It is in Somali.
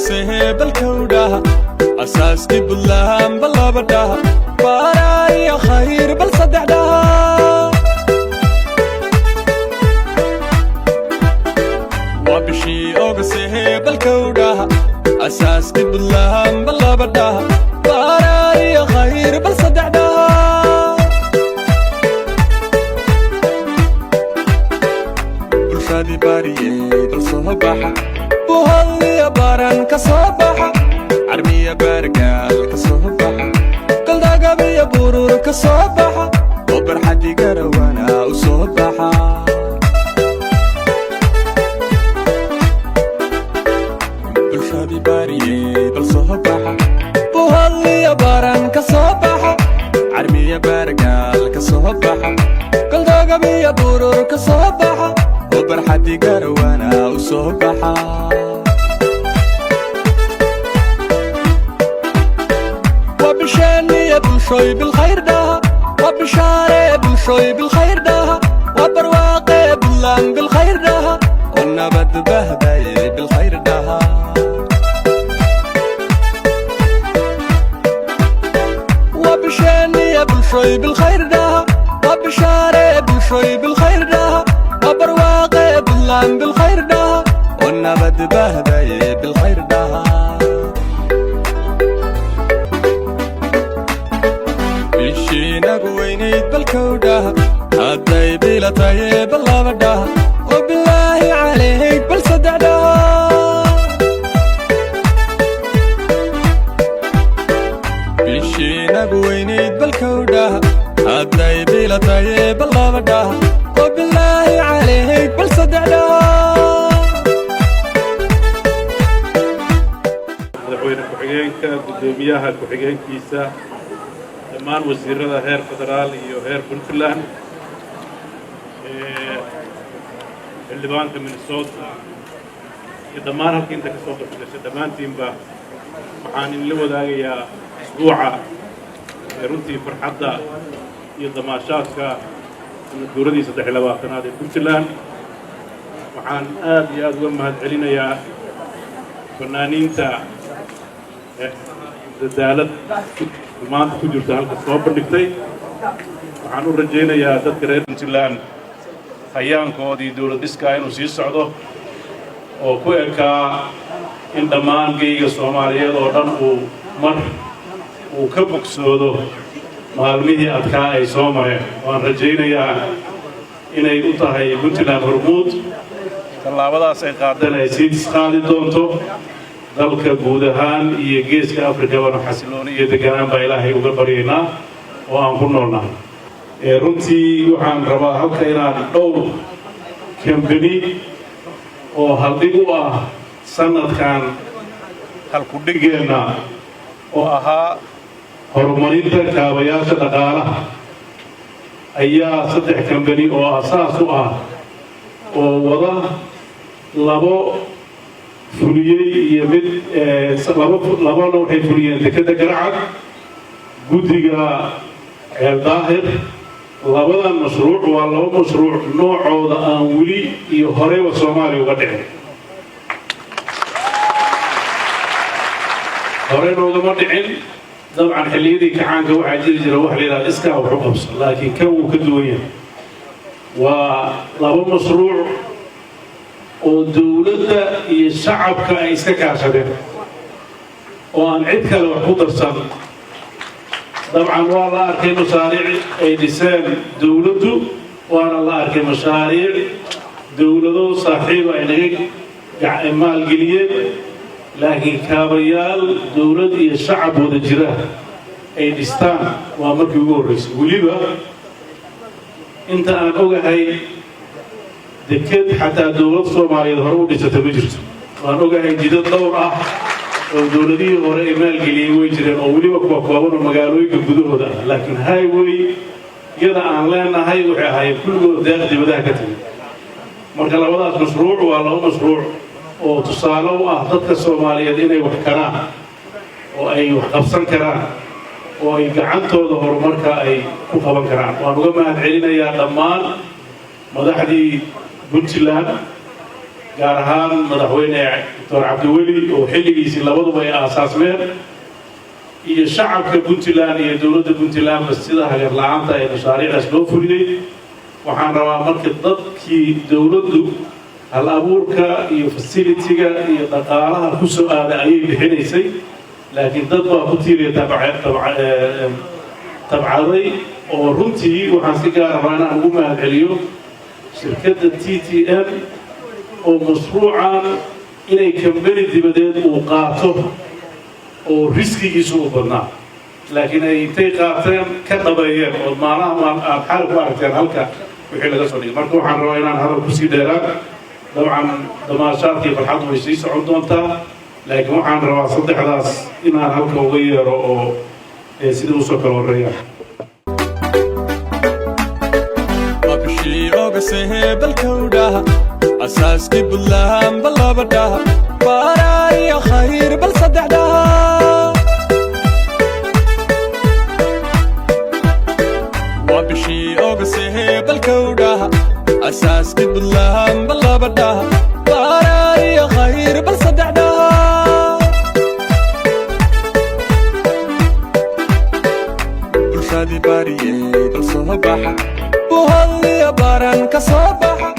Ogasehe balkowdhaha, asaaskii Buntland bal laba dhaha, baaraariyo khayr bal saddex dhaha. Waa bishii Ogasehe balkowdhaha, asaaskii Buntland bal laba dhaha, baaraariyo khayr bal saddex dhaha. Bulshadii baariyey bal soo baxa, Buhaliya Baran ka soo baxa, Carmiya Baargaal ka soo baxa, Goldagabiya Burur ka soo baxa, oo barxaddi Garawana u soo baxa. Bulshadii baariyey bal soo baxa, Buhaliya Baran ka soo baxa, Carmiya Baargaal ka soo baxa, Goldagabiya Burur ka soo baxa, oo barxaddi Garawana u soo baxa. Waa bishaaniya bulshooy bilkhayr dhaha, waa bishaare bulshooy bilkhayr dhaha, waa barwaaqe Buntland bilkhayr dhaha, oo nabad bahdaye bilkhayr dhaha. Waa bishaaniya bulshooy bilkhayr dhaha, waa bishaare bulshooy bilkhayr dhaha, waa barwaaqe Buntland bilkhayr dhaha, oo nabad bahdaye bilkhayr dhaha. Bishii nagu weynayd balkowdhaha, hadday bilataye bal laba dhaha, oo bilaahi calayg bal saddex dhaha. Bishii nagu weynayd balkowdhaha, hadday bilataye bal laba dhaha, oo bilaahi calayg bal saddex dhaha. Madaxweyne ku-xigeenka, guddoomiyaha ku-xigeenkiisa, dhammaan wasiirada heer federaal iyo heer Puntland, xildhibaanka Minnesota iyo dhammaan halkii inta ka soo qayb gashay, dhammaantiinba waxaan idinla wadaagayaa isbuuca ee runtii farxadda iyo damaashaadka sanad guuradii 23aad ee Puntland. Waxaan aad iyo aad uga mahad celinayaa fanaaniinta dadaalad maanta ku jirta halka soo bandhigtay. Waxaan u rajaynayaa dadka reer Puntland hayaankoodii dowlad dhiskaa inuu sii socdo oo ku ekaa in dhammaan geyga Soomaaliyeed oo dhan uu mar uu ka bogsoodo maalmihii adkaa ay soo mareen. Waan rajaynayaa inay u tahay Puntland hormuud tallaabadaas ay qaadeen ay sii tisqaadi doonto dalka guud ahaan iyo Geeska Afrikabana. Xasilooni iyo deganaan baa Ilaahay uga baryaynaa oo aan ku noolnahay. Runtii waxaan rabaa halka inaan dhowr kambani oo haldhig u ah sanadkan halkudhigeenna oo ahaa horumarinta kaabayaasha dhaqaalaha ayaa saddex kambani oo asaas u ah oo wada labo fuliyey iyo mid labo labona waxay fuliyeen dekedda Garacad, guddiga Ceel Daahir. Labadan mashruuc waa laba mashruuc noocooda aan weli iyo horeyba Soomaaliya uga dhicin, horeyna ugama dhicin. Dabcan xilliyadii kacaanka waxaa jiri jira waxa la yidhahda iskaa wax u qabso, laakiin kan wuu ka duwan yahay. Waa laba mashruuc oo dowladda iyo shacabka ay iska kaashadeen oo aan cid kale wax ku darsan. Dabcan waa la arkay mashaariic ay dhiseen dowladdu, waana la arkay mashaariic dowlado saaxiiba ay naga maalgeliyeen, laakiin kaabayaal dowlad iyo shacab wada jira ay dhistaan waa markii ugu horraysay. Weliba inta aan ogahay deked xataa dowlad Soomaaliyeed hore u dhisata ma jirto. Waan ogahay jidad dhowr ah oo dowladihii hore ay maalgeliyey way jireen, oo weliba kuwa kooban oo magaalooyinka gudahooda ah, laakiin highway yada aan leenahay waxay ahaayeen kulligood deeq dibadaha ka timid. Marka labadaas mashruuc waa laba mashruuc oo tusaale u ah dadka Soomaaliyeed inay wax karaan oo ay wax qabsan karaan oo ay gacantooda horumarka ay ku qaban karaan. Waan uga mahad celinayaa dhammaan madaxdii Puntland. Gaar ahaan Madaxweyne Doctor Cabdiweli oo xilligiisii labaduba ay aasaasmeen, iyo shacabka Puntland iyo dowladda Puntlandba sida hagar la-aanta ee mashaariicdaas loo fuliyey. Waxaan rabaa marka dadkii dowladdu hal abuurka iyo facility-ga iyo dhaqaalaha ku soo aaday ayay bixinaysay, laakiin dad baa ku tiiriya tabcaday oo runtii waxaan si gaara rabaa inaan ugu mahad celiyo shirkadda TTN oo mashruucan inay kambani dibadeed uu qaato oo risk-igiisu u badnaa, laakiin ay intay qaateen ka dhabeeyeen oo maalaha aad xaal ku aragteen halka wixii laga soo dhigay. Marka waxaan rabaa inaan hadal kusii dheeraan. Dabcan damaashaadkii farxaddu way sii socon doontaa, laakiin waxaan rabaa saddexdaas inaan halka uga yeero oo sidai usoo kala horreeyaan. Waa bishii Ogasehe balkowdhaha, asaaskii Buntland bal labadhaha, baaraariya khayr bal saddexdhaha. Waa bishii Ogasehe balkowdhaha, asaaskii Buntland bal labadhaha, baaraariya khayr bal saddexdhaha. Bulshadii baariyey bal soo baxa, buhadliya baran ka soo baxa.